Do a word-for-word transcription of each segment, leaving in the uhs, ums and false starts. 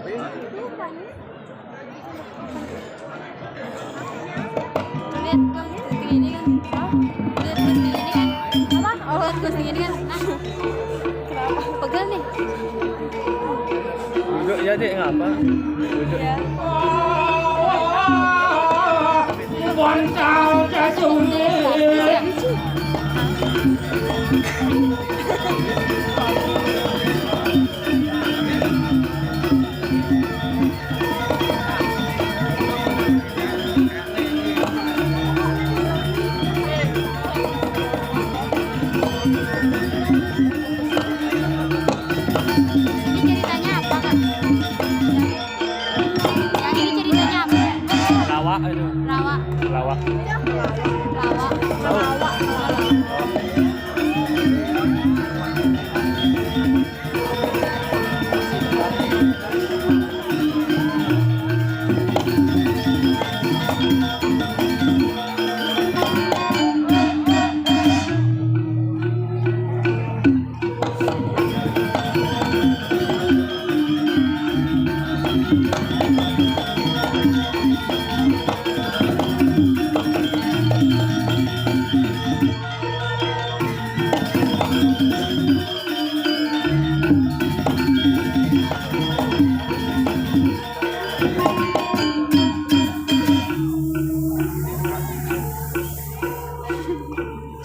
Lihat tuh, segini kan. Hah? Lihat tuh, segini kan. Apa? Oh, lihat tuh, segini kan. Nah. Kenapa? Pegal nih. Duduk ya, Dek, ngapa? Duduk. Ya. Ini ceritanya apa, Kak? Yang ini ceritanya apa? Lawak itu. Lawak. Lawak. Lawak. Lawak.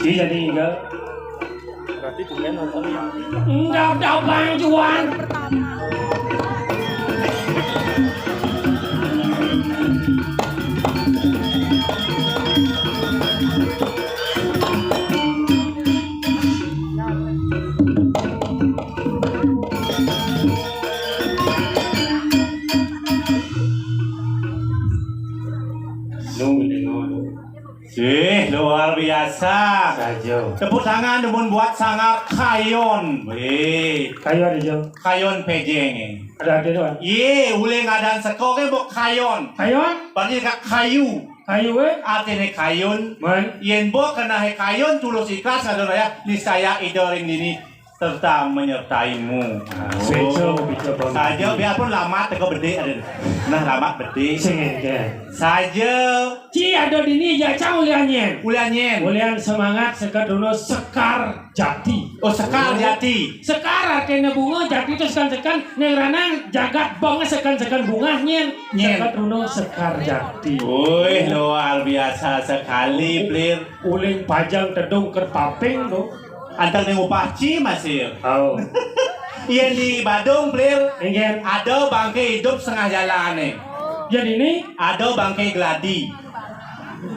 Jadi, jadi enggak. Berarti kalian nonton yang Enggak ada banjuan. Sih, luar biasa. Saja. Tepuk tangan demun buat Sanggar Kayon. Wih. Kayon aja. Kayon pejeng. Ada ada tuh. Ye, ulih ngadan seko ke bok kayon. Kayon? Berarti kak kayu. Kayu, eh? Artinya kayun. Man. Yen bok kena he kayun tulus ikhlas ada ya. Niscaya ida ring dini serta menyertaimu. Bejo, bejo, Bang. Saja biarpun lamat teko bedik ada. Nah, lamat bedik. Sing engke. Saja. Ci ada dini ya cang ulian nyen. Ulian nyen. Ulian semangat sekar dulu sekar jati. Oh, sekar jati. Sekar artinya bunga, jati itu sekan-sekan. Neng ranang jagat bang sekan-sekan bunga nyen. Nyen. Sekar dulu sekar jati. Wih, luar biasa sekali, Plir. Uling pajang tedung ker paping tuh. Antar ning upah ci masih. Oh. Iya di Badung, Plir. Enggen. Ada bangke hidup setengah jalan nih. Jadi ini? Ada bangke geladi.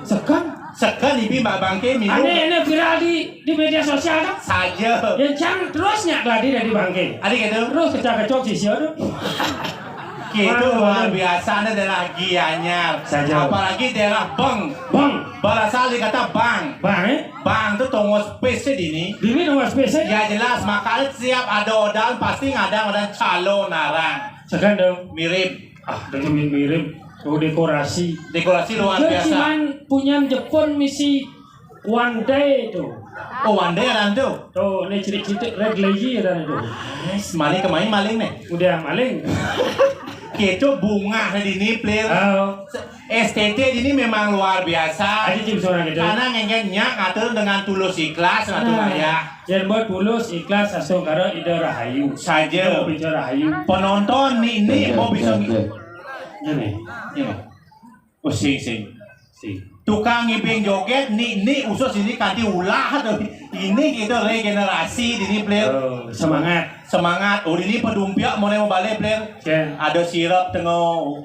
Sekan? Sekan ibi mbak bangke minum. Ane, ane viral di, di media sosial kan? Saja. Yang cang terus nyak geladi dari bangke. Ada gitu? Terus kecak-kecok sisi aduh. Gitu luar biasa nih daerah Gianyar. Saja. Apalagi daerah Beng. Beng. Berasal dari kata bang. Bang, eh? Bang tuh tongos space dini. Dini tongos space, eh? Ya jelas, makanya setiap ada odan pasti ngadang odan calo narang. Segan dong. Mirip. Ah, dengan mirip. Oh, dekorasi. Dekorasi luar biasa. Cuman punya Jepun misi one day tuh. Oh, one day ada tuh. Tuh, ini cerita-cerita red lagi ada tuh. Maling kemain maling nih. Udah maling. Gitu bunga dini, Plir. Oh. S T T ini memang luar biasa. Aja sih seorang gitu. Karena ngengken nyak ngatur dengan tulus ikhlas ngatur ayah. Yen buat tulus ikhlas astungkara Ida Rahayu. Saja. Ida Rahayu. Penonton nih ini mau bisa. Ini. Ini. Oh, sing, sing. Sing. Tukang ngibing joget nih ini usus ini kanti ulah tuh. Ini gitu regenerasi dini, Plir. Oh, semangat. Semangat. Oh, ini pedumpiak mau mau balik, Plir. Ada sirap tengok.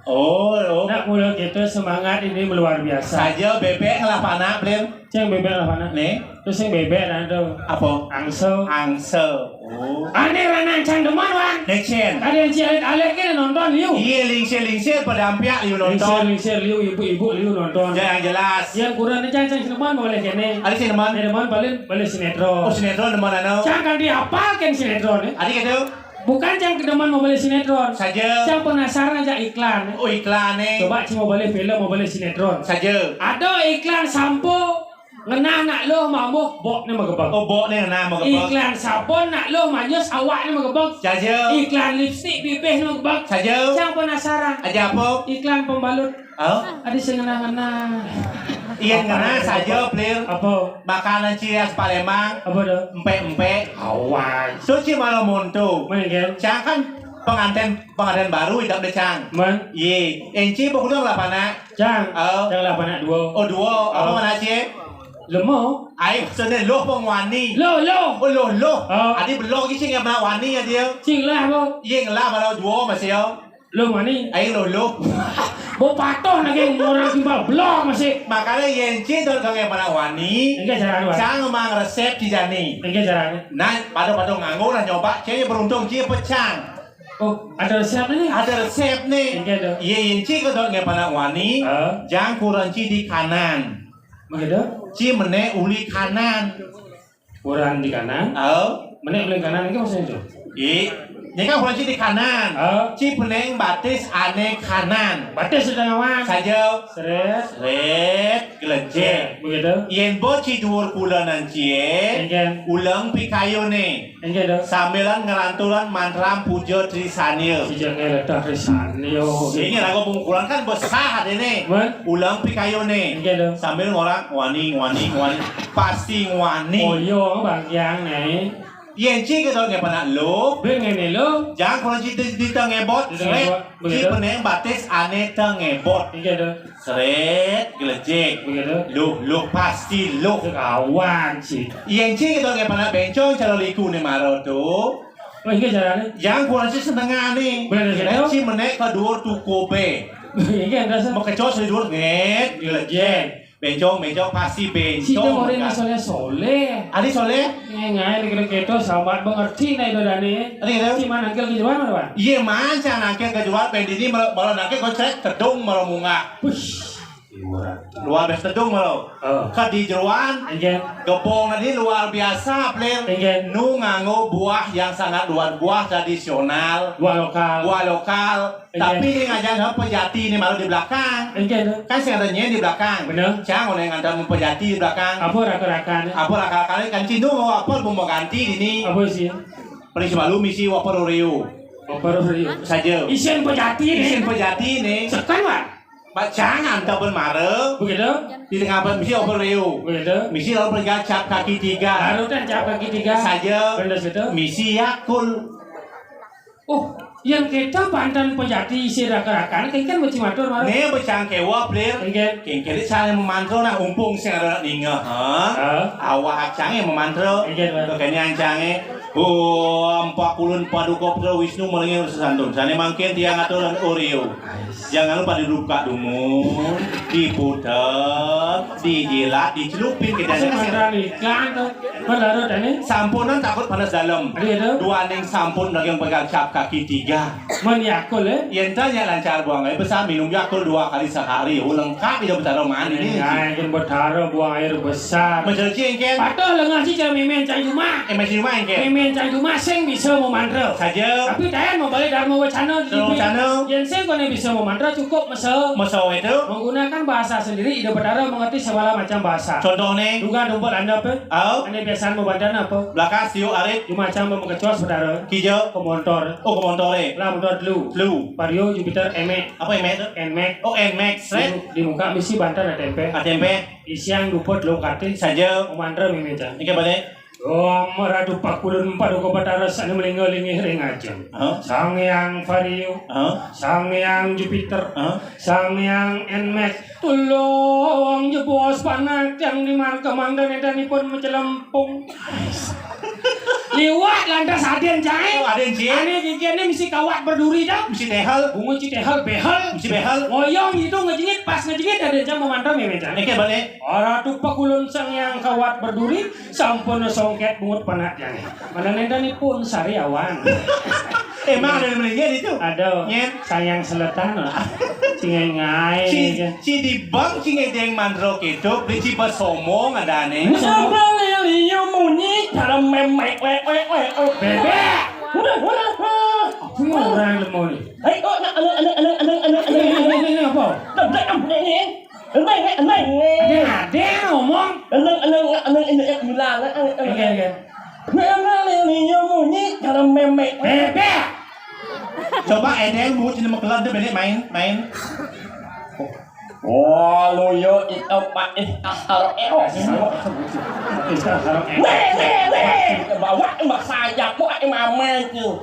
Oh, oh. Nak mula kita semangat ini luar biasa. Saja bebek ngelah panak, Blin. Ceng bebek lah panak. Nih. Terus yang bebek nah tuh. Apa? Angso. Angso. Oh. Ane ranang cang demen, Wan. Necen. Ada yang cilik alit kan nonton liu. Iya, lingsir-lingsir pada ampiak liu nonton. Lingsir-lingsir liu, ibu-ibu liu nonton. Ya, yang jelas. Yang kurang ni cang cang demen boleh kene. Ada sih demen. Ada demen paling boleh sinetron. Oh, sinetron demen anu. Cang kan dihafalkan sinetron ya. Ada gitu. Bukan cang kedemen mau beli sinetron. Saja. Cang penasaran aja iklan. Oh, iklan nih. Coba cing mau beli film, mau beli sinetron. Saja. Ada iklan sampo. Ngenah nak luh mambuh, bokné magebeg. Oh, bokné ngenah magebeg. Iklan sabon nak luh manyus, awakné magebeg. Saja. Iklan lipstik bibihné magebeg. Saja. Cang penasaran. Aja apa? Iklan pembalut. Oh? Ada sing ngenah-ngenah. Iya, apa ngenah itu? Saja, Plir. Apa? Makanan ciri khas Palembang. Apa tuh? Empek-empek. Awas. Tuh, Ci, malah monto. Main game. Cang kan pengantin, pengantin baru, idap deh, Cang. Man. Iya. Enci, bokudang lah, panak. Cang. Oh. Cang lah, panak dua. Oh, dua. Apa, oh, mana, Ci? Lemo. Ai, maksudnya loh, pengwani. Loh, loh. Oh, loh, loh. Oh. Adi belok, Ci, nggak pernah wani ya dia. Cing lah, apa? Iya, ngelah, malah dua masih, ya. Lu mani? Aing luluh. Bo patuh lagi orang timbal belum masih. Makanya yén ci dol dongé pada wani. Enggak jarang, Bang. Cang mang resep ci jani. Enggak jarang. Nah, pada-pada nganggo lah nyoba, ci beruntung ci pecang. Oh, ada resep ini? Ada resep nih. Enggak dong. Iya, yén ci ke dol dongé pada wani, heeh, jang kurang ci di kanan. Begitu? Ci mené uli kanan. Kurang di kanan. Oh. Mené uli kanan iki maksudnya itu? Ih, ini kan kurang ci di kanan. Oh. Ci pening batis ané kanan. Batis sudah ngawan. Saja. Seret. Seret, gelejek. Begitu. Yén bo ci duur kulenan cié, enggak, uleng pikayuné. Enggak dong. Sambilan ngelanturan mantra puja Trisania. Puja ngelanturan Trisania. Ini lagu pungkulan kan besar ini. Man? Uleng pikayuné. Enggak dong. Sambil ngorang wani, wani, wani. Pasti wani. Oh iya, Bang Yang nih. Yén ci ke dol dongé pada lu. Bengene lu. Jang kurang ci di, di tengah bot. Di tengah bot. Seret. Begitu. Ci pening batis ané tengah bot. Enggak dong. Seret, gelejek. Begitu. Luh, luh, pasti luh. Sekawan ci. Yén ci ke dol dongé pada bencong calo liku né maro tuh. Oh, enggak jarané. Jang kurang ci setengah nih. Bener, kira gitu. Ci mené ke duur tukup bé. Enggak, enggak sih. Mau kecos di duur, nget, gelejek. Bencong, bencong, pasti bencong. Ci teh orang soleh-soleh. Adi soleh? Ngai-ngai, kira-kira sambat mengerti nah itu dani. Adi itu? Ci mana nangkil ke jeruan, mana, Bang? Iya, man, cang nangkil ke jeruan, pendini malah, malah nangkil kocrek, tedung malah munggah. Push. Luar biasa tedung malah. Oh. Ke di jeruan, enggak, gepong tadi luar biasa, Plir. Enggak. Nu nganggo buah yang sangat luar, buah tradisional. Buah lokal. Buah lokal. Iya. Tapi ini ngajak sama pejati ini malah di belakang. Iya, tuh. Kan sing ada nyén di belakang. Bener. Cang, oleh ngajak sama pejati di belakang. Apa rakan-rakan? Apa rakan-rakan kan cindung mau apa mau ganti ini. Apa sih? Paling semalu misi waper Oreo. Waper Oreo. Saja. Isin pejati nih. Isin pejati nih. Sekan, Pak. Pak, jangan tak pun mare. Begitu. Di tengah apa misi waper Oreo. Begitu. Misi lalu pergi cap kaki tiga. Baru kan cap kaki tiga. Saja. Bener situ. Misi Yakult. Oh, yang kita banten pejati isi rakan-rakan, kan kan mesti matur maru. Né becang kéwa, Plir. Enggak. Kéngkén sana memantra nak umpung sing ada ninga, ha? Ha? Awak acangé memantra. Enggak, Bang. Kéné acangé. Oh, empat puluh empat duko Putra Wisnu melengir sesantun. Sana mangkin tiang aturan Oreo. Jangan lupa dibuka dumun, diputer, dijilat, dicelupin ke dalam. Sementara iklan tuh. Mendarat ini? Sampunan takut panas dalam. Iya, tuh. Dua ning sampun lagi yang pegang cap kaki tiga. Men Yakult, eh? Yang tanya lancar buang air besar, minum Yakult dua kali sehari. Oh, lengkap itu Betara mandi ini. Nah, yang Betara buang air besar. Mencuci engken. Patuh lengah sih cara mimin cang cuma. Eh, masih cuma engken. Mimin cang cuma sing bisa memantra. Saja. Tapi tayan mau balik Dharma Wacana di Dharma Wacana. Yang sing kone bisa memantra cukup mesa. Mesa itu. Menggunakan bahasa sendiri, Ida Betara mengerti segala macam bahasa. Contohnya? Duga dumpet anda apa? Au. Anda biasaan mau bantuan apa? Belakang siu arit. Cuma cang mau mengecos Betara. Kijau. Ke montor. Oh, ke montor, eh. Lah, montor dulu. Dulu. Vario, Jupiter, Emek. Apa Emek tuh? Nmax. Oh, Nmax, seret. Di, di muka misi bantuan ada tempe. Ada tempe. Isian dumpet lo kate. Saja. Memantra mimin cang. Ini balik. Om Ratu Pakulun Paduka Batara sane melingga-linggih ring ajeng. Hah? Sang Hyang Vario, hah? Sang Hyang Jupiter, hah? Sang Hyang Nmax, tulung jebos panak tiang di marga mangda nedanipun macelempung. Liwat lantas aden jae. Oh, aden jae. Ane gigene misi kawat berduri dah. Misi tehel. Bunga ci tehel behel. Misi behel. Ngoyong gitu ngejengit pas ngejengit aden jae memantra mimin cang. Oke, balik. Ratu Pakulun Sang Hyang Kawat Berduri, sampun songket bungut panak jane. Mana nendanipun sariawan. Emang ada yang meninggal itu? Ada. Nyet. Sayang seletan lah. Cingai ngai. Ci, ci di bang cingai deng mandro gitu, beli ci basomong ada nih. Sampai liliu munyi dalam memek wek wek wek wek. Bebek. Wah, wah, wah. Apa orang lemah ni? Hei, oh, nak, anak, anak, anak, anak, anak, anak. Ini, ini, ini apa? Nah, nah, nah, nah. Eneng, eneng. Ada, ada ngomong. Eneng, Coba édéng bu cenah makelan téh, bené main, main. Oh, lu yo itu Pak Iskahar Eos. Iskahar Eos. Wéh, wéh, wéh. Bawa mbak saya kok mama itu.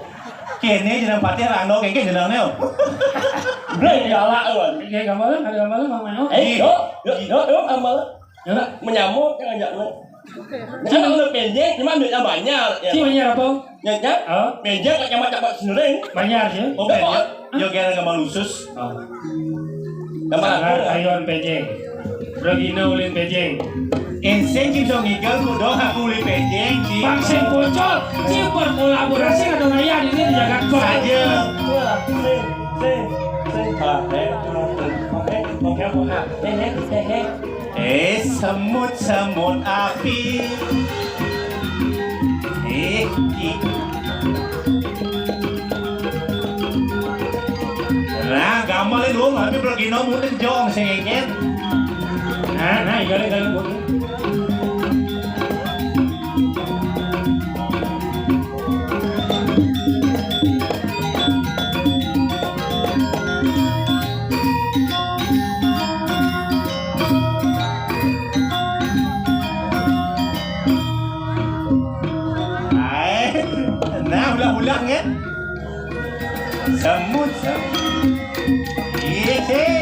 Kéné jeneng patih rano kéngké jenengné. Blé jala lu. Oké, gambar, ada gambar Mang Mano. Eh, yo, yo, yo, yo, gambar. Ya, Pak. Menyamuk yang ngajak lu. Kan lu pendek, cuma duitnya banyak. Ya. Si banyak apa? Ya, ya. Oh. Pendek, kayak sama Cak Sering. Banyak sih. Oh, pendek. Yo, kira gambar khusus. Oh. Gambar apa? Sangar Ayun Pejeng. Regina ulin Pejeng. Insén Kim Song Igel kudu aku ulin Pejeng, Kim. Bang sing bocor, si berkolaborasi ada raya di sini di Jakarta. Saja. Wah, sing, sing, sing. Ah, eh, eh, eh, eh, eh, eh, eh, eh. Eh, semut-semut api. Eh, i- Nah, gamal lu, tapi belum gino mungkin jong sengengin. Nah, nah, igale-gale mungkin. Nah, ulah-ulah, nggih. Semut, semut. Iya, sih.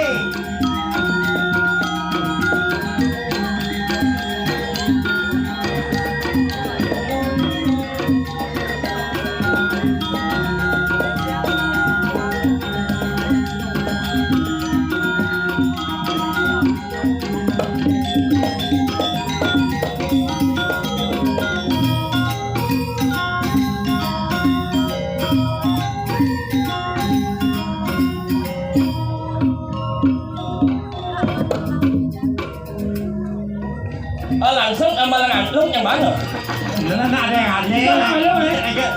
Ah, langsung sama langsung yang mana? Beneran ada yang aneh. Itu malu, ya. Enggak.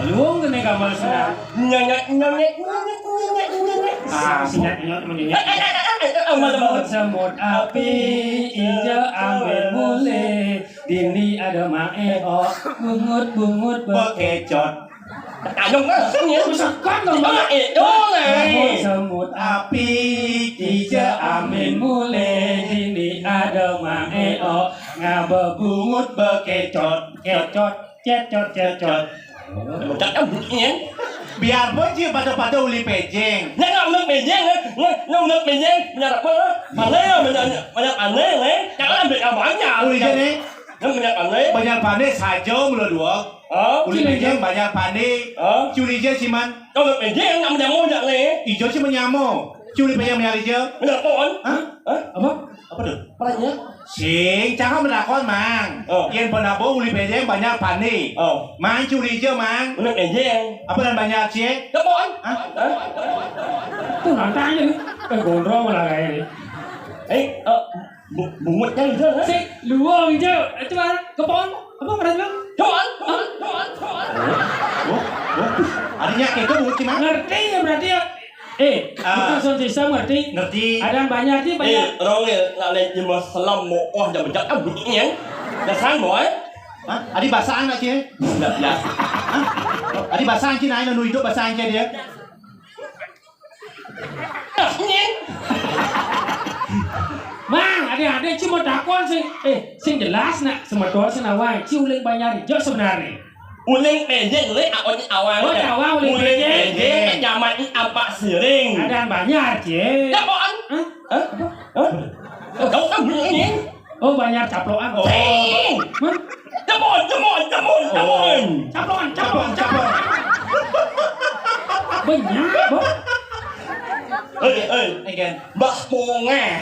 Luwung kene gambar senang. Nyenyek, nyenyek, nyenyek, nyenyek, nyenyek. Ah, sinyal, sinyal, nyenyek. Eh, eh, eh, eh, eh, eh, aman, aman. Semut, semut api, ijo ambil mulih. Dini ada Mak Eo, bungut-bungut bekecot. Ayo, Mas, ini. Misalkan dong, Mak Eo, nih. Semut, semut api, ijo ambil mulih. Dini ada Mak Eo, ngabebungut bekecot, kecot, cecot, cecot. Bocah kan bunyinya. Biar bocil pada-pada uli pejeng. Nya nggak unek pejeng, nya, nya, nya unek pejeng, punya apa? Mana ya, banyak, banyak aneh, nih. Jangan ambil yang banyak. Uli je, nih. Nya banyak aneh. Banyak pane saja mula dua. Oh. Uli pejeng banyak pane. Oh. Curi je, siman. Kalau pejeng, nggak menyamuk, nggak, nih. Ijo sih menyamuk. Curi pejeng menyari je. Bener, pohon. Hah? Hah? Apa? Apa tuh? Apanya? Sing, cakap menakon, Mang. Oh. Yen penabo uli pejeng banyak pane. Oh. Mang curi je, Mang. Bener pejeng. Apa dan banyak cie? Kepon. Hah? Hah? Tuh, nantangnya nih. Eh, gondrong lah kayaknya nih. Eh, eh, bu- bungutnya itu, kan? Sing, luang je. Itu kan kepon. Apa berarti, Bang? Kepon, kepon, kepon, kepon. Oh, oh. Artinya kayak itu bungut sih, Mang? Ngerti ya berarti ya? Eh, ah, bukan sound system, ngerti? Ngerti. Ada yang banyak sih, banyak. Eh, rong ya, nak naik jembah selam, mau, oh, jangan bejak, ah, bunyinya. Dasar, boy. Hah? Adi basaan nak cie? Nggak biasa. Hah? Adi basaan cie, naik, nu hidup basaan cie dia. Mang, ada-ada cuma takon sing, eh, sing jelas nak, semeton sing awal, ci uling banyak hijau sebenarnya. Uling pejeng, uling awal, awal. Oh, awal uling pejeng. Uling pejeng, zaman apa siring? Ada banyak, cie. Capokan. Hah? Hah? Hah? Kau kan bunyi. Oh, banyak caplokan. Oh. Hah? Capokan, capokan, capokan, capokan. Caplokan, caplokan, caplokan. Banyak, Bang. Hei, hei. Again. Mbah Pongeh.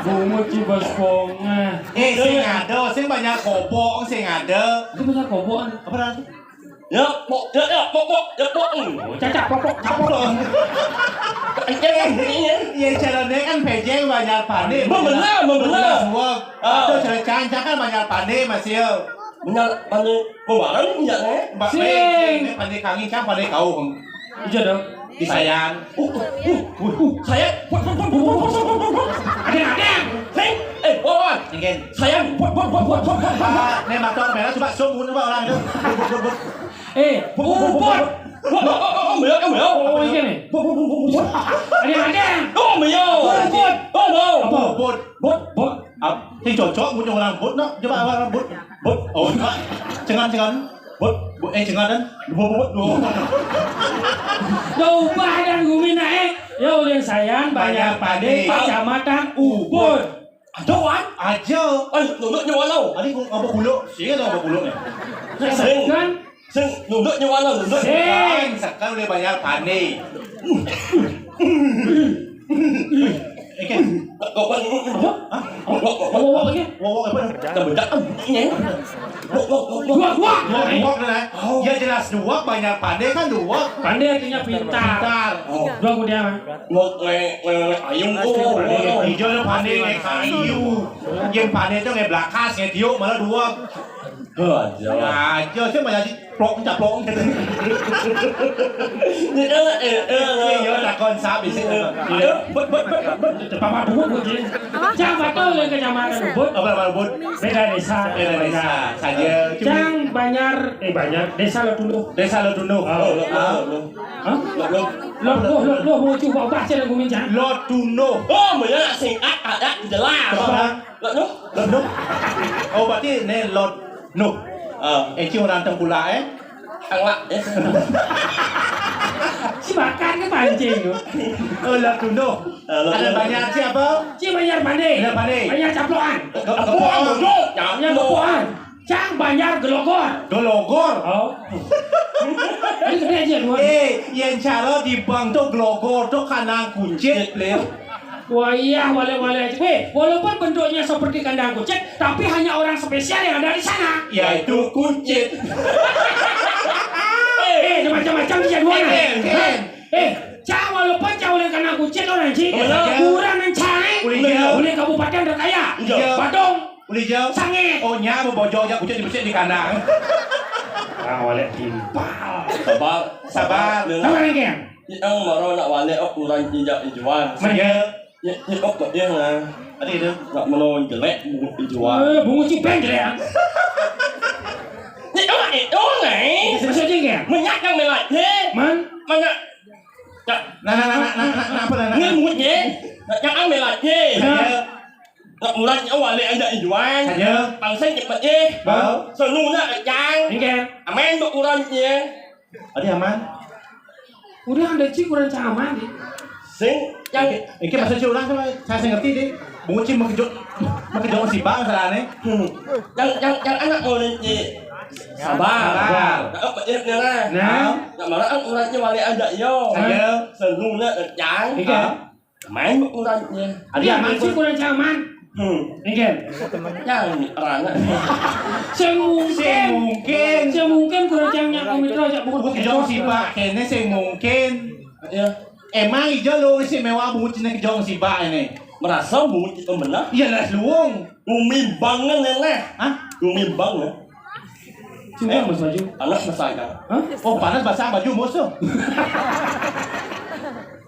Bungut ci Bas Pongeh. Eh, sing ada, sing banyak kobok, sing ada. Itu banyak kobok, apa nanti? Ya, pok, ya, ya, pok, pok, ya, pok. Cacak, pok, pok, capok. Iya, carane kan bajing banjar pane. Membenar, membenar. Suwek. Ah. Atau cara cancak kan banjar pane, Mas, yo. Banjar pane. Kemarin iya, eh? Mbak, sing. Pane kangen, cang pane kau. Iya dong. Di Sayan. Uh, uh, uh, uh, uh. Sayan. Ada, ada. Sing. Eh, wawan. Mungkin. Sayan. Wah, wah, wah, wah, wah, wah. Ah, nih, Mas, tolong, coba zoom, coba orang itu. Bud, bud, bud, bud. Eh, bud, bud, bud, bud, bud. Wah, wah, wah, wah, wah, wah, wah. Oh, ini nih. Bud, bud, bud, bud, bud. Ada, ada. Oh, iya. Bud, bud. Oh, no. Apa? Bud. Bud, bud. Ap-, sing cocok punya orang bud, nak. Coba orang bud. Bud. Oh, coba. Cengan, cengan. Bud, bud, eh, cengan dan. Bud, bud, bud. Duh. Duh, ubah dan gumi naik. Ya, ulin Sayan, banjar pane, Kecamatan Ubud. Aja, Wan? Aja. Ay, nunduk nyawa lo. Adi, apa buluk? Sing ada apa buluk ni? Sing. Kan? Sing, nunduk nyawa lo, nunduk. Sing. Kan, sekarang boleh banjar pane. Eh, kan? Kok, kok, kok, kok. Hah? Kok, kok, kok, kok. Wah, wah, apa? Kebedak, em, ini. Kok, kok, kok, kok. Wah, wah. Wah, wah, dah. Oh. Ya, jelas dua, banjar pane kan dua. Pane artinya pintar. Pintar. Oh. Dua, kemudian, Wan. Nge-, nge-, nge-, ayung, oh, oh, oh. Ijo le pane nge kayu. Yen pane to nge blakas, nge tiuk, malah dua. Aja. Aja sih malah diplok, caplok gitu. Ini kan, eh, eh, eh. Iya, takon sapi sih. Iya. Ayo, bet, bet, bet, bet. Papa dulu, bet, ya. Cang, betul yang Kecamatan Ubud. Apa, apa, Ubud? Beda desa. Beda desa. Saja. Cang, banjar, eh, banjar. Desa Lotunduh. Desa Lotunduh. Oh. Oh, oh, oh. Hah? Lot, lot. Lot, lot, lot, lot, mau coba baca lagu minjam. Lot Tunduh. Oh, banyak sing a, a, a, jelas. Coba. Lot, lot. Lot Tunduh. Oh, berarti ne Lot Nuh. Ah. Eh, ci orang Tengkulak, eh? Tengkulak, eh. Si bakar ke pancing tu? Oh, Lot Tunduh. Ah, Lot Tunduh. Ada banjar siapa? Ci banjar pane. Banjar pane. Banjar caplokan. Ke-, kepokan. Kepokan, bodoh. Banjar kepokan. Cang banjar gelogor. Gelogor? Oh. Ini gede aja, dua. Eh, yang cara di bank tu gelogor tu kandang kucit, Leo. Wah, iya, wale-wale aja. Weh, walaupun bentuknya seperti kandang kucit, tapi hanya orang spesial yang ada di sana. Yaitu kucit. Eh, ada macam-macam dia, dua. Eh, eh, eh. Eh, Cang, walaupun Cang ulin kandang kucit orang, Ci. Iya. Kurang nan Cang, eh. Ulin jauh. Ulin kabupaten terkaya. Iya. Badung. Ulin jauh. Sangit. Oh, nya bojog jak kucit dipecik di kandang. Ah, wale timpal. Sabar. Sabar. Sabar, Kang. Yang baru nak wale, oh, kurang injak injuan. Mana? Iya. Ya, ya, oh, kok dia lah. Ada itu. Nak menonjol jelek, bungut injuan. Eh, bungut cipeng jelek, ah. Ni orang itu, ni. Maksudnya, Kang? Menyak yang melat, ni. Man? Mana? Nak, nah, nah, apa, nah, nah? Ni bungut, ni. Nak yang melat, ni. Ya. Nak murah, ni awal, ni, ada injuan. Ada. Pangsa cepat, ni. Bau. Senu nak, Kang. Ni, Kang. Aman, buat kurang, ni. Adi aman? Udah ada cik kurang cang aman, di. Sing, yang iki, iki maksud cik orang sama, saya sing ngerti, di. Bungut cik makejut, makejut si bang salah ni. Hmm. Yang, yang, yang anak orang cik. Sabar. Sabar. Nak apa dia punya lah? Nah. Nak marah kan orang cik balik aja, yo. Saya. Senu nak cang. Iki. Hah? Main kok kurangnya. Ada yang main sih kurang cang aman. Hmm. Engken. Yang orang. Sing mungkin. Sing mungkin. Sing mungkin kurang cang nyak komit lo, cak bungut. Bungut kejong sibak, kene sing mungkin. Ya. Emang ijo lo istimewa bungut cina kejong sibak ini. Merasa bungut itu benar? Iya, las luwung. Umi bangen, Nenek. Hah? Umi bangen. Cuma, eh, Mas Baju. Panas basah, Kang. Hah? Oh, panas basah baju musuh.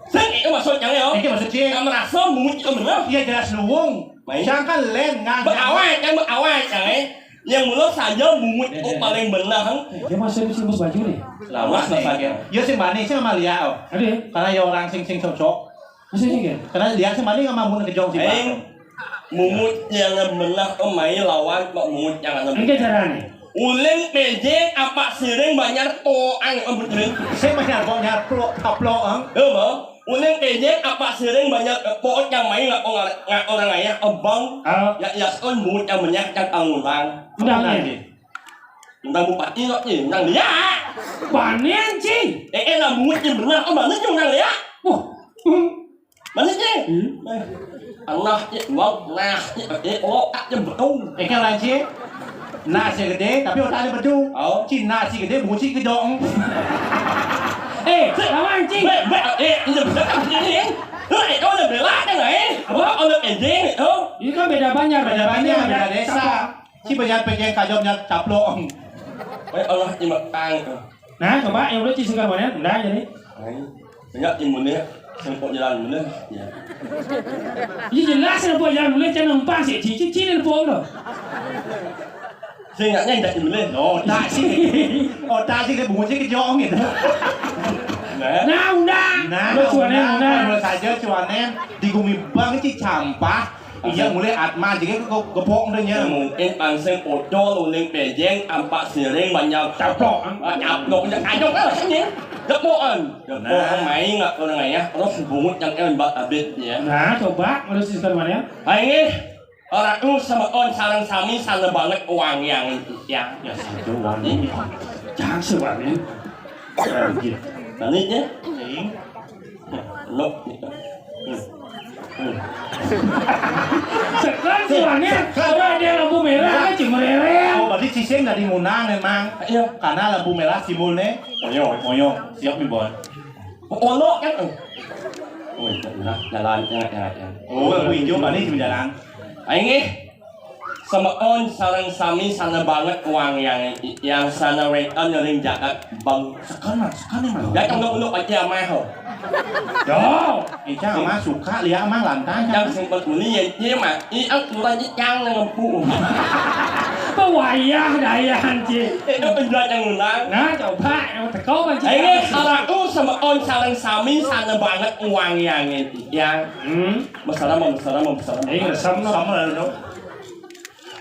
Sing itu maksudnya, yo. Itu maksudnya. Yang merasa bungut itu benar. Iya, jelas luwung. Main. Sedangkan len ngan. Berawet, yang berawet, Kang, eh. Yang mula saja bungut itu paling benar, Kang. Dia masih, masih Mas Baju nih. Lawas basah, Kang. Yo, sing bani, sing Amalia, oh. Ada ya? Karena ya orang sing, sing cocok. Masih juga? Karena dia sih maling sama bungut kejong sibak. Aing, bungut yang menah, oh, main lawan, kok bungut yang menah. Engke carane. Uling pejeng apa siring banyak toang, oh, betul. Saya banyak kok nyarplok, taplok, ang. Ya, mau. Uling pejeng apa siring banyak, eh, pokok yang main nggak, nggak, nggak orang ayah, abang. Ah. Ya, ya, kon bungut yang banyak, yang angurang. Udah, udah. Nanti. Nang bupati kok, eh, nang dia. Bani, anjing. Eh, eh, nang bungut, eh, benar, oh, bani, nang dia. Wah. Bani, eh. Hmm. Eh, Allah, eh, Allah, nah, eh, eh, oh, ah, eh, betul. Eh, kan, anjing. Nasi gede, tapi otaknya bedu. Oh. Cina si gede, bungut si gedong. Eh, lawan, anjing. Be, be, eh, ini betul, ini. Ini tuh. Ini kan beda banjar, beda banjar, beda desa. Si banjar pejeng kajomnya caplok. Eh, Allah, ini mah tang. Nah, coba yang udah cisingkan mana? Udah jadi. Aing, nya imun nya, sempok jalan bener. Ya. Iya jelas sempok jalan bener, cenah numpang sih, cicing cicing pun loh. Sing nya nya imun nya. Oh, tak sih. Oh, tak sih, dia bungunya kejong gitu. Nah. Nah, undang. Nah, lu cuanen undang, undang. Kalau saja cuanen di gumi bang sih campah. Iya, mulai atma jadi ke gepok udah nya. Mungkin pansing odol uling pejeng ampak siring banyak caplok. Ah, caplok nya ayo lah sini. Gepokan. Gepokan. Nah. Main nggak pernah ya. Terus bungut yang el bat abit ya. Nah, coba ngurus sistem mana? Aing orang lu sama on sarang sami sana banget uang yang itu ya. Ya satu uang ini. Jangan sih uang ini. Tadi ya. Lo gitu. Hmm. Hmm. Sekarang sih orangnya, orang dia lampu merah, kan cuma merereng. Oh, berarti cicing dari Munang memang. Iya. Karena lampu merah simbol nih. Moyo, moyo. Siap nih, Bon. Ono kan. Oh, iya, nah, jalan, jalan, jalan, jalan. Oh, lampu hijau, berarti cuma jalan. Aing, eh. Semeton sareng sami sana banget uang yang, yang sana wetan nyering jagat bang. Sekarang, sekarang mah. Ya, tunggu dulu aja mah. Yo, Ica mah suka lihat mah lantang. Yang sempat muni ya, iya mah. I aku lagi yang ngempu. Pewayah daya anjing. Itu penjual yang menang. Nah, coba yang teko anjing. Ini salah tuh semeton sareng sami sana banget uang yang, yang. Hmm. Masalah mah, masalah mah, masalah mah. Aing resem no. Sama lah, no.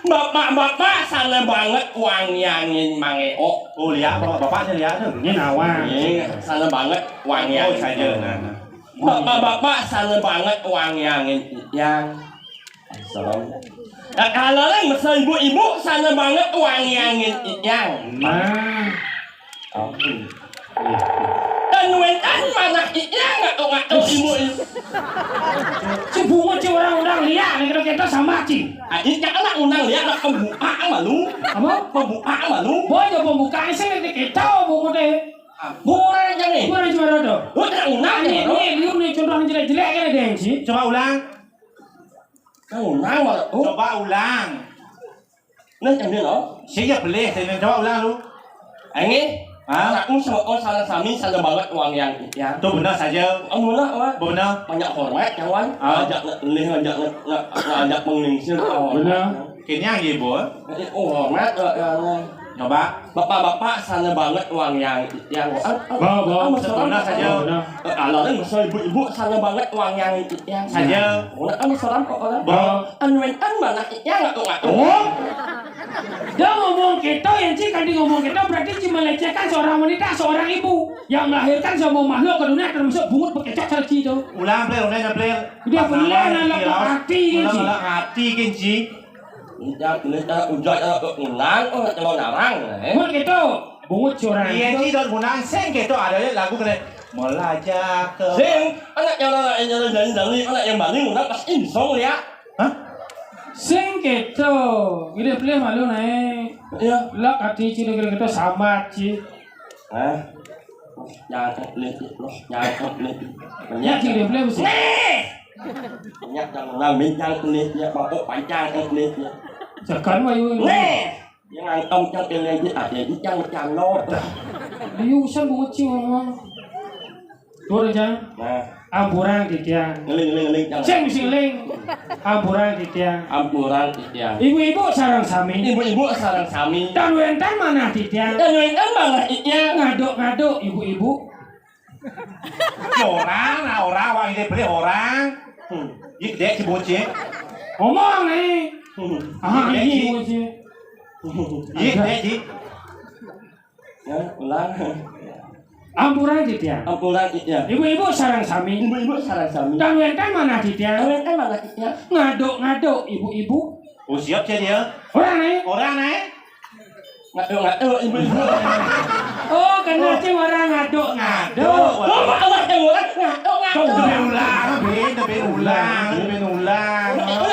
Bapak-bapak sana banget wangiangin Mang Eo. Oh, lihat bapak-bapaknya lihat tuh. Ini nawa. Ini sana banget wangiangin. Oh, saja, nah, nah. Bapak-bapak sana banget wangiangin yang. Serem. Nah, kalau lain masa ibu-ibu sana banget wangiangin yang. Nah. Ampun. Dan wetan mana iya nggak tuh nggak tahu ibu ini. Si bungut si orang-orang lihat nih kita kita sama ci. Ah, ini kan anak undang lihat anak pembuka malu. Apa? Pembuka malu. Boy ya pembuka sih nih kita bungut deh. Kurang aja nih. Kurang cuma rodo. Lu tidak undang nih. Ini lu nih contoh jelek-jelek kan ada yang sih. Coba ulang. Kau undang malu. Coba ulang. Nah, yang dia loh. Saya beli, saya coba ulang lu. Ini, hah? Aku sama oh salah sami salah banget uang yang ya. Tuh benar saja. Oh, mula, Wan. Benar. Banyak hormat, ya, Wan. Ah. Ngajak nge-, ngajak nge-, nge-, ngajak menglingsir, oh. Benar. Kayaknya iya, Bun. Eh, oh, hormat, ya, ya, ya. Coba. Bapak-bapak sana banget uang yang, yang, ah, ah, Bawa, bawa. Ah, masalah. Benar saja. Benar. Eh, kalau ada masalah ibu-ibu sana banget uang yang, yang. Saja. Oh, ah, masalah kok orang. Bawa. Anu yang kan mana? Ya, nggak tuh, nggak tuh. Oh. Dia ngomong gitu, yang sih kan dia ngomong gitu, berarti cuma melecehkan seorang wanita, seorang ibu yang melahirkan semua makhluk ke dunia, termasuk bungut bekecot salci itu. Ulang, Plel, ulang, Plel. Dia bener, anak hati, kan, sih. Anak hati, kan, sih. Udah, udah, udah, udah, udah, ulang, oh, kalau narang, eh. Bungut gitu, bungut curang. Iya, gitu. Sih, dan bunang sing gitu, ada lagu kena melajak ke. Sing, anak yang orang, yang orang dari, dari, anak yang Bali, udah pas insong, ya. Hah? Sing keto, gede pilih malu naik. Iya. Lak hati ciri gede keto sambat ci. Hah? Jangan klik, loh, jangan klik. Ya, ciri gede pilih mesti. Nih! Ya, jangan ngambil, jangan klik, ya, mabok panjang, klik, ya. Sekarang mah yuk. Nih! Yang angkong cang eling di ade di cang cang no. Diusan bungut ci ngomong. Turun, Jang. Nah. Ampurang titiang. Ngeling, ngeling, ngeling, Jang. Sing, sing, ngeling. Ampurang titiang. Ampurang titiang. Ibu-ibu sareng sami. Ibu-ibu sareng sami. Dan wénten manah titiang. Dan wénten manah titiang. Ngaduk-ngaduk ibu-ibu. Ya orang, nah orang, orang ini beli orang. Hmm. Iya, gede si bocil. Ngomong nih. Hmm. Ah, iya, ini bocil. Iya, gede, Ci. Ya, ulang. Ampura titiang. Ampura titiang. Ibu-ibu sareng sami. Ibu-ibu sareng sami. Dan wénten manah titiang. Dan wénten manah titiang. Ngaduk-ngaduk ibu-ibu. Oh, siap, Ci, dia. Orang nih. Orang nih. Ngaduk-ngaduk ibu-ibu. Oh, kena, Ci, orang ngaduk-ngaduk. Oh, Allah yang orang ngaduk-ngaduk. Lebih ulang, Bin, lebih ulang, lebih ulang.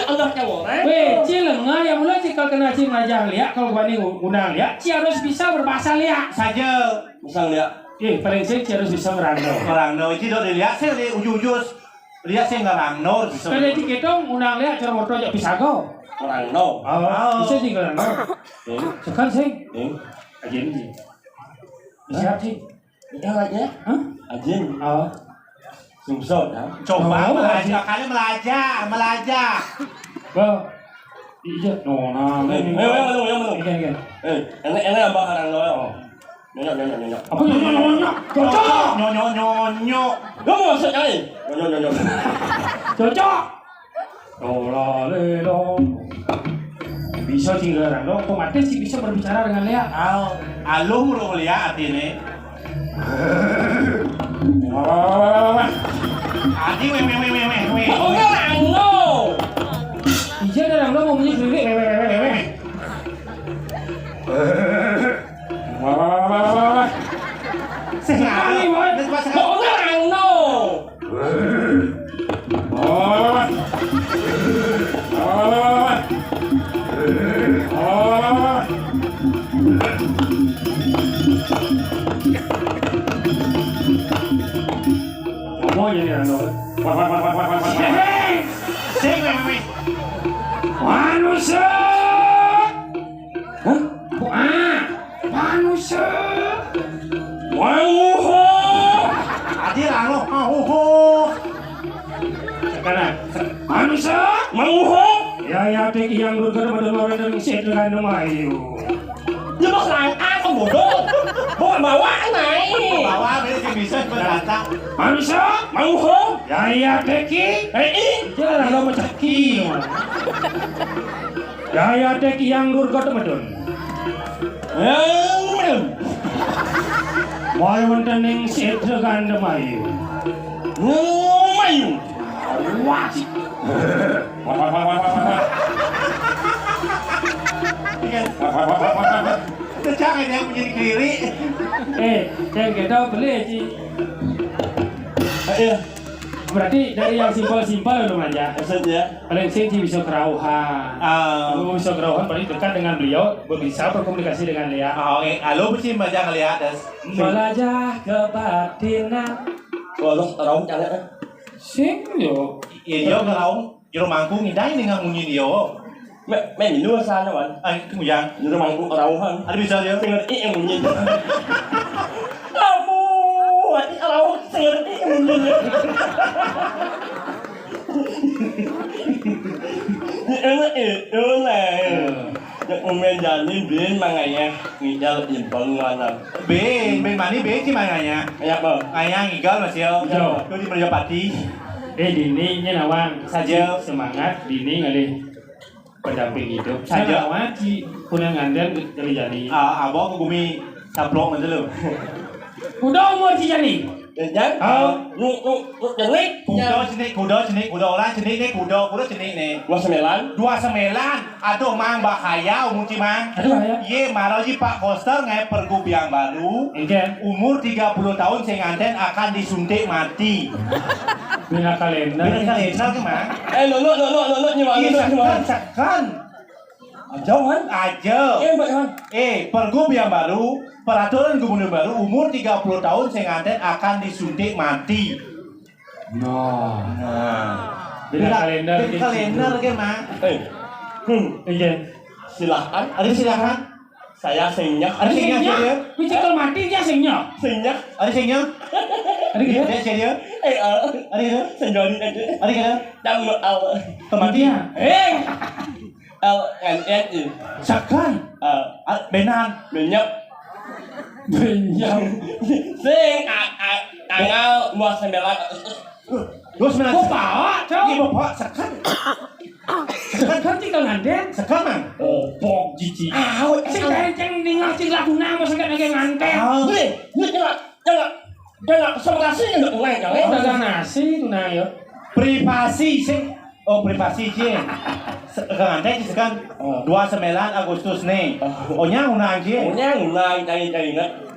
Allah yang orang. Wéh, Ci, lengah ya mula, Ci, kalau kena, Ci, majang liak, kalau bani ngundang liak, Ci harus bisa berbahasa liak. Saja. Misal ya. Eh, paling sering harus bisa merandau. Merandau, itu dok dilihat saya di ujung-ujung. Lihat sih ngarang Nur bisa. Kalau di kita ngundang lihat cara motor jak pisago. Ngarang Nur. Oh, bisa sih ngarang Nur. Sekarang sih. Aja ini. Siap sih. Iya aja. Hah? Ajin. Oh. Sungsot, ya. Coba melajah, kalian melajah, melajah. Bang. Iya, no, no, eh, eh, eh, eh, eh. Iya, iya. Eh, ini, ini abang ngarang Nur, oh. Nyonyok, nyonyok, nyonyok. Apa nyonyok, nyonyok? Cocok. Nyonyok, nyonyok. Lu mau masuk kali? Nyonyok, nyonyok. Cocok. Lola lelo. Bisa sih ngarang Nur, otomatis sih bisa berbicara dengan Lea. Al, alung urung Lea artinya. Adi weh, weh, weh, weh, weh, weh. Kok ngarang Nur? Iya, ngarang Nur mau bunyi sendiri, weh, weh, weh, weh, weh. Wah, wah, wah, wah, wah, wah. Sekali, Boy. Mau ngarang Nur. Wah, wah, wah, wah. Wah, wah, wah, wah. Wah, wah, wah, wah. Apa ya, ya, no? Wah, wah, wah, wah, wah, wah. Sing, weh, weh. Manusia. Hah? Wah, manusia. Wah, uho. Adi rano, ah, uho. Sekarang, manusia. Wah, uho. Ya, ya, tek yang bergerak pada luar dan sih dengan nama ayu. Dia mah langkah, bodoh. Bawa, bawa, naik. Bawa, bisa, bisa, berkata. Manusia. Wah, uho. Ya, ya, teki. Eh, ih. Dia lalu mencaki. Yaya dek Hyang Durga temedun. Hyang Durga. Moy wonten ing Sidra Gandamayu. Ngemayu. Wah. Wah, wah, wah. Iya. Wah, wah, wah. Jangan yang menjadi keliri. Eh, yang kita beli, Ci. Iya. Berarti dari yang simpel-simpel dulu aja. Maksudnya? Paling sing ci bisa kerauhan. Ah. Lu bisa kerauhan paling dekat dengan beliau, bisa berkomunikasi dengan dia. Ah, oke. Halo, bucin baca kali ya, das. Melajah kebatinan. Waduh, kerauhan kali ya. Sing yo. Iya, iya, kerauhan. Jero mangku ngidang ning ngamunyi dia. Me, me minum sana, Wan. Ah, itu yang. Jero mangku kerauhan. Ada bisa dia. Sing ngerti yang munyi. Kamu, hati kerauhan sing ngerti yang munyi. Enak, eh, enak, eh. Hmm. Nek umeh jani bin mangaya ngidal ibang lanang. Bin, bin mani bin ci mangaya. Kaya apa? Kaya ngigal, Mas, yo. Yo. Itu di Meriapati. Eh, dini, ini nawang. Saja. Semangat, dini ngalih pendamping hidup. Saja. Saya nawang ci, kuna nganten jani-jani. Ah, abang ke bumi saplok macam tu. Udah umur ci jani. Jan? Oh. Lu, lu, lu, cenik. Kuda cenik, kuda cenik, kuda orang cenik ni, kuda, kuda cenik ni. Dua sembilan. Dua sembilan. Aduh, Mang, bahaya umur ci, Mang. Aduh, bahaya. Ye, maro ji Pak Koster ngai pergu biang baru. Oke. Umur tiga puluh tahun sing nganten akan disuntik mati. Bina kalender. Bina kalender ke, Mang? Eh, lolo, lolo, lolo, nyewa, iya, nyewa, nyewa. Sekan, sekan. Aja, Wan. Aja. Eh, Mbak, Wan. Eh, pergub yang baru, peraturan gubernur baru, umur tiga puluh tahun sing nganten akan disuntik mati. Nah. Nah. Beda kalender, beda kalender ke, Mang. Eh. Hmm. Iya. Silakan. Ada silakan. Saya sing nyah. Ada sing nyah, serius? Kuwi cekel mati dia sing nyah. Sing nyah. Ada sing nyah? Ada gitu? Ada serius? Eh, eh. Ada gitu? Sing jadi aja. Ada gitu? Yang mau awal. Kematian. Eh. L N N I. Sekan. Eh. Ah, benar. Minyak. Minyak. Sing, a, a, tanggal dua sembilan. Terus mana? Kok bawa, Cok? Iya, bawa sekan. Sekan kan tinggal nganten. Sekan, Mang. Opok, cici. Ah, weh, sing kancing ningal sing lagu nama sing nganten. Ah. Boleh, boleh, kena, kena, kena, sama nasi nggak mulai, kan? Oh, ada nasi itu, nah, ya. Privasi, sing, oh, privasi, Ci. Se-, nganten, Ci, sekan. Oh. Dua sembilan Agustus nih. Oh. Oh, nyang unang, Ci. Oh, nyang unang, cari, cari, nggak?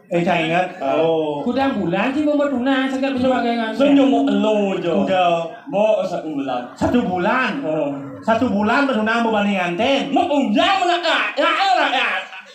Eh, jangan ingat. Ah. Oh. Kudang bulan sih mau bertunang, sekat bisa pakai nganten. Senyum mau elo, Jo. Udah. Mau satu bulan. Satu bulan? Oh. Satu bulan bertunang mau bani nganten. Mau undang mana? Ah, ya, ya, ya.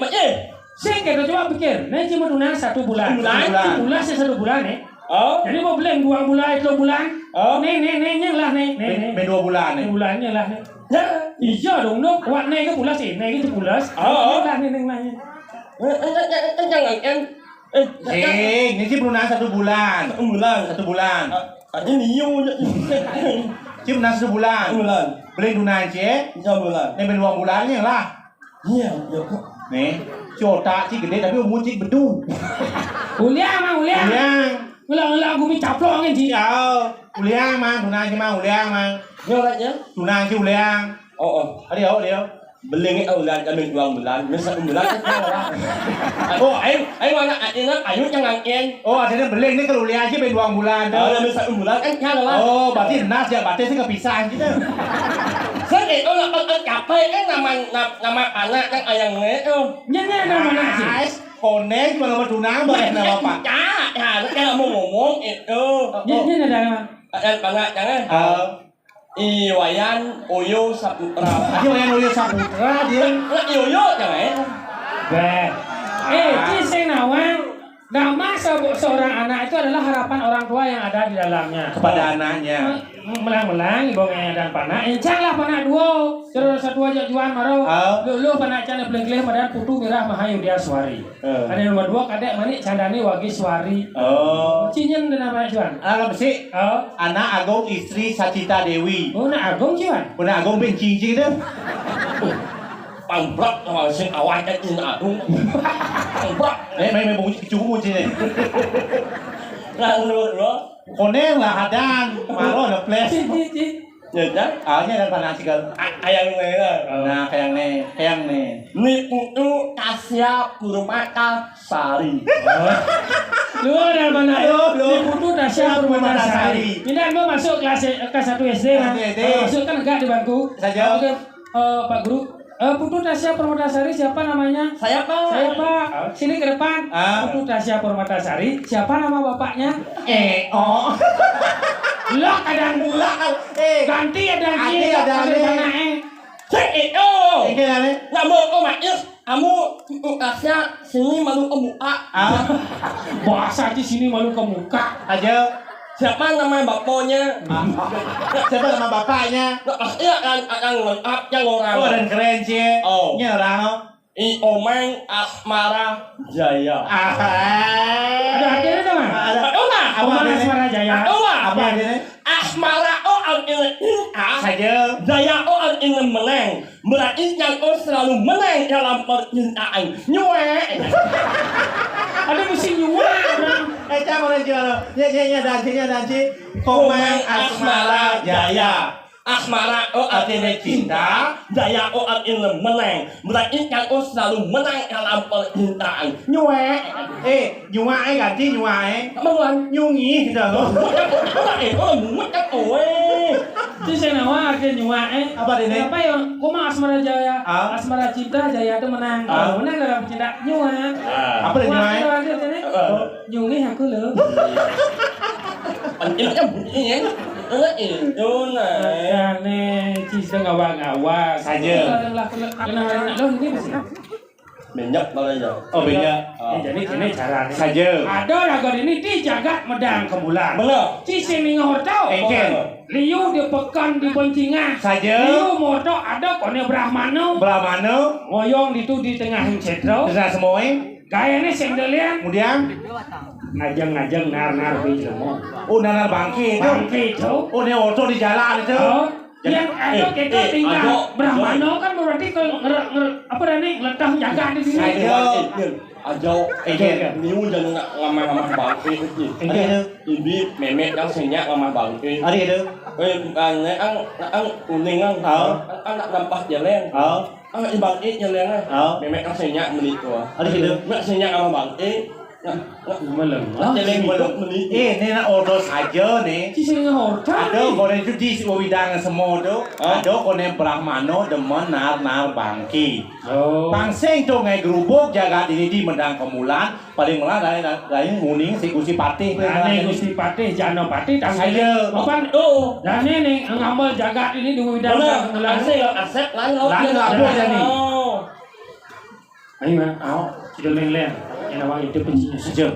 Mak, eh. Sing kita coba pikir, né cuma tunangan satu bulan. Satu bulan. Satu bulan ya, satu bulan ya. Oh. Jadi mau beli dua bulan, tiga bulan. Oh. Né, né, né, nyang lah, né, né, né. Beli dua bulan, né. Dua bulan, nyang lah, né. Ya. Iya dong, dong. Wak né ke pulas, eh, né gitu pulas. Oh, oh. Nyang lah, né, né, lah, né. Eh, eh, eh, eh, eh, jangan, eh. Eh, eh, ini sih tunangan satu bulan. Satu bulan. Satu bulan. Ah, ah, ini yo, ya. Sih tunangan satu bulan. Satu bulan. Beli tunangan sih. Satu bulan. Né beli dua bulan, nyang lah. Iya, iya, kok. Né, si otak sih gedé tapi umur sih bedu. Uliang, Mang, uliang. Uliang. Ngelak-ngelak gumi caplok angin sih. Ya, uliang, Mang, tunangan sih, Mang, uliang, Mang. Iya, Mak, ya. Tunangan sih uliang. Oh, oh. Ada ya, ada ya. Beling itu uliang kami dua bulan, masa bulan kan kalah. Oh, ayo, ayo anak anak ayo jangan kian. Oh, ada yang beling né kalau uliang sih beli dua bulan. Oh, tuh. Masa bulan kan kalah. Oh, berarti nas ya, berarti sih kepisah gitu. Sing itu nak kan capek kan nama nama anak kan ayang né. Oh. Nyanya nama anak sih. Ais, koné cuma nama tunangan, boleh nama apa? Ya, ya, lu kayak mau ngomong itu. Nyanya ada nama. Eh, anak jangan. Oh. I Wayan Oyo Saputra. Dia Wayan Oyo Saputra, dia. Lah, Yoyo jangan. Beh. Eh, ci sing nawang. Nama se- seorang anak itu adalah harapan orang tua yang ada di dalamnya. Kepada anaknya. Melang-melang, ibu ngaya dan panak. Encang lah panak duo. Terus satu aja juan maro. Ah. Lu, lu panak cana pelengkelih madan putu mirah mahayu dia suari. Eh. Ada nomor dua, kadek manik candani wagi suari. Oh. Cinyen dan nama juan. Alam sih. Oh. Anak Agung istri Sacita Dewi. Oh, nak Agung juan. Anak Agung ben cincin tu. Pambrak sama sing awak kan ini Agung. Pambrak. Eh, main main bunyi cuma sini. Lalu lo. Koneng lah hadang, maro ada flash. Ci, ci, ci. Ya, dah. Awalnya ada panas sekali. Ayang né. Nah, kayak né, kayak né. Ni putu Tasya Purmata Sari. Lu ada mana? Lu, lu. Ni putu Tasya Purmata Sari. Pindah mau masuk kelas eh, kelas satu S D kan? S D. Masuk kan enggak di bangku. Saja. Oke. Eh, Pak Guru, eh, Putu Tasya Permatasari siapa namanya? Saya, Pak. Saya, Pak. Sini ke depan. Ah. Putu Tasya Permatasari, siapa nama bapaknya? Eh, oh. Lah kadang lah, eh. Ganti ya, ganti ada, ada. Cek eh, oh. Ini ada. Nama kau Mak Is? Kamu, mm, kasnya sini malu ke muka. Ah. Bahasa di sini malu ke muka. Aja. Siapa nama bapaknya? Ah. Siapa nama bapaknya? Nah, iya kan, akan lengkap yang orang. Oh, dan keren sih. Oh. Ini orang. I Omeng Asmara Jaya. Ah. Ada artinya nama? Ada. Ada. Apa Omeng artinya? Asmara Jaya. Ada. Apa artinya? Asmara oh artinya cinta. Saja. Jaya oh artinya menang. Berarti yang oh selalu menang dalam percintaan. Nyuek. Ada mesti nyuek. Eh, cak orang jual. Ya, ya, ya, danci, ya, danci. Komeng Asmara Jaya. Asmara oh artinya cinta, jaya oh artinya menang. Berarti yang oh selalu menang dalam percintaan. Nyuek. Eh, nyuak eh ganti nyuak eh. Menguan. Nyungi gitu. Ora eh, ora mumet kan kowe. Itu saya nawa ada nyuak eh. Apa ini? Apa ya? Kok mah Asmara Jaya? Ah? Asmara Cinta Jaya itu menang. Ah? Kalau menang dalam cinta nyuak. Ah. Apa ini nyuak eh? Itu ada sini. Ah. Nyungi aku loh. Ini kan bunyi ya. Eh, itu nah. Makanya, ci sudah ngawak-ngawak. Saja. Kenapa lo ini masih? Minyak mana ya? Oh, minyak. Ah. Ya, jadi gini caranya. Saja. Ada raga ini di jagat Medang Kemulan. Bener. Ci sing ningorta. Engkel. Liu di pekan di Bencingah. Saja. Liu morta ada kone Brahmana. Brahmana. Ngoyong ditu di tengah setra. Tengah semoy. Gayane sing delian. Kemudian. Ngajeng-ngajeng nar-nar di jelema. Oh, nar-nar bangke itu. Bangke itu. Oh, ne orta di jalan itu. Oh. Jadi, yang ada eh, kita eh, tinggal ajo, Brahmana ajo. Kan berarti ke nger, nger, apa dah ni, letak jaga di sini. Ajo. Eh, eh, ajo. Eh, ajo, eh, ya. Niu jangan ngamah-ngamah bangke itu. Ada itu. Ibi memek yang senyak ngamah bangke. Ada itu. Eh, bukan, ne, ang, ang kuning ang. Oh. Ang, ang nak nampak jeleng. Oh. Ah, i bangke jeleng ah. Oh. Memek yang senyak meni tu ah. Ada itu. Nak senyak ngamah bangke. Nak, nak. Malam. Jeleng hidup meni. Eh, ni nak orta saja ni. Ci sing orta. Ada kone tu di si Widang semua tu. Hah? Ada kone Brahmana demen nar-nar bangke. Oh. Pangsing tu ngai gerubuk jagat ini di Medang Kemulan, paling melah dari, dari nguning si Gusti Patih. Nah, ni Gusti Patih, Janapati, tanggal. Saja. Apa? Oh. Dan ni, ni ngambil jagat ini di Widang Kemulan. Asep, Asep, lalu. Lalu apa jadi? Oh. Ayo, ah, ayo, kita leng-leng. Yang awak itu kuncinya. Saja.